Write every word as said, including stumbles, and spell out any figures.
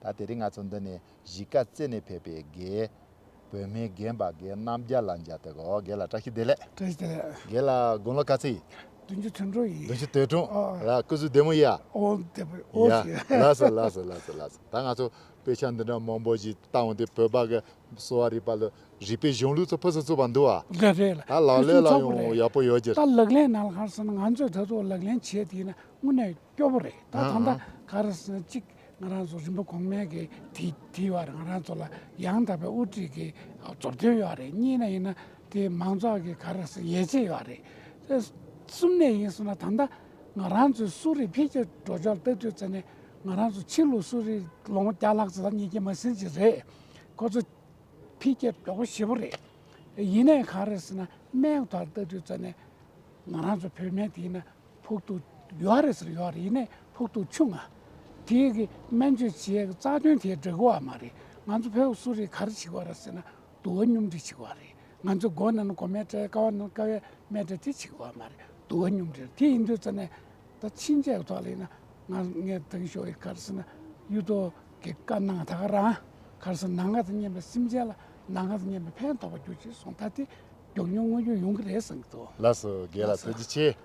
ད་དེ་རིང་ང་ཚོ་འདི་ནས་གཞིས་ཀ་རྩེ་ནས་ཕེབས་པའི་རྒན། བོད་སྨན་རྒན་པ་རྒན་རྣམ་རྒྱལ་ལགས་མཇལ་དུ་གོ། རྒན་ལགས་བཀྲ་ཤིས་བདེ་ལེགས། བཀྲ་ཤིས་བདེ་ལེགས། རྒན་ལགས་དགུང་ལོ་ག་ཚོད་ཡིན། བདུན་ཅུ་དོན་དྲུག་ཡིན། བདུན་ཅུ་དོན་དྲུག་ཨ། ལགས་སྐུ་གཟུགས་བདེ་མོ་ཡ། ཨོ་བདེ་པོ་ཨོ་ཡ་ཞེས། ལགས་སོ་ལགས་སོ་ལགས་སོ་ལགས་སོ། ད་ང་ཚོ་དཔེ་ཆ་འདི་འདྲ་མང་པོ་ཞིག་བལྟ་འོང་དུས་བོད་པ་གི་གསོ་བ་རིག་པ་ལ་རིག་པའི་གཞུང་ལུགས་ཚོ་ཕུན་སུམ་ཚོགས་པ་འདུག་བ། ལགས་རེད་ལགས། ད་ལག་ལེན་ལ་ཡང་ཡག་པོ་ཡོད་ཀྱི་རེད། ད་ལག་ལེན་ནང་ལ་ག་རེ་ཟེར་ན་ང་ཚོས་ད་དུང་ལག་ལེན་བྱེད་དེ་ཡིན་ན་དངོས་གནས་སྐྱོ་པོ་རེད། ད་ད་ལྟ་ག་རེ་ཟེར་ན་གཅིག་ང་རང་ཚོ་རིམ་པ་གོང་མའི་གི་དེ་དེ་ཡོད་རེད། ང་རང་ཚོ་ལ་ཡང་དག་པའི་དབུ་ཁྲིད་ཀྱི་མཛུབ་སྟོན་ཡོད་རེད། གཉིས་ནས་ཡིན་ན་དེ་མང་ཚོགས་ཀྱི་ག་རེ་ཟེར་ཡིད་ཆེས་ཡོད་རེད། གསུམ་ནས་ཡིན་སོང་ན་ད་ལྟ་ང་རང་ཚོའི་གསོ་རིག་འཕེལ་རྒྱས་འགྲོ་ཕྱོགས་ལྟ་དུས་ཙམ་ནས་ང་རང་ཚོ་ཕྱི་ལོགས་གསོ་རིག་ལོ་ངོ་བརྒྱ་ལྷག་ཙམ་རྙེད་ཀྱི་མ་ཟིན་ཅིག་རེད། ཁོ་ཚོ་འཕེལ་རྒྱས་མགྱོགས་པོ་ཞེ་པོ་རེད། ཡིན་ནའི་ག་རེ་ཟེར་ན་སྨན་ཐོག་ལྟ་དུས་ཙམ་ནས་ང་རང་ཚོ་བོད་སྨན་དེ་ཡིན་ན་ཕོག་ཐུག་ཡོད་རེད་ཟེར་ཡོད་རེད། ཡིན་ནའི་ཕོག་ཐུག་ཆུང་ང་། དེ་གི་སྨན་བཅོས་བྱེད་ཡས་ཀྱི་རྩ་དོན་དེ་འགྲིག་གི་ཡོད་མ་རེད། ང་ཚོ་བོད་གསོ་རིག་ག་རེ་བྱེད་ཀྱི་ཡོད་རེད་ཟེར་ན་དུ་བ་སྙོམས་སྒྲིག་བྱེད་ཀྱི་ཡོད་རེད། ང་ཚོ་མགོ་ན་ན་མགོ་སྨན་སྤྲད། ཀ་བ་ན་ན་ཀ་བའི་སྨན་སྤྲད། དེ་བྱེད་ཀྱི་ཡོད་མ་རེད། དུ་བ་སྙོམས་སྒྲིག་དེ་ཡིན་དུས་ཙམ་ནས་ད་ཕྱིན་ཆད་ཐོག་ལ་ཡིན་ན་ང་ངས་ད་གིན་ཞོགས་ཀྱི་ག་རེ་ཟེར་ན་གཡུ་ཐོག་གི་བཀའ་གནང་ད་ག་རང་ག་རེ་ཟེར་ན་ནང་ཁ་དང་མཉམ་པའི་སེམས་ཅན་ལ་ནང་ཁ་དང་མཉམ་པའི་ཕན་ཐོགས་པ་རྒྱུ་ཅིག་སོང་ད་དེ་མགྱོགས་མྱུར་མངོན་འགྱུར་ཡོང་གི་རེད་བསམ་གྱི་འདུག་ལགས་སོ་རྒན་ལགས་ཐུགས་རྗེ་ཆེ།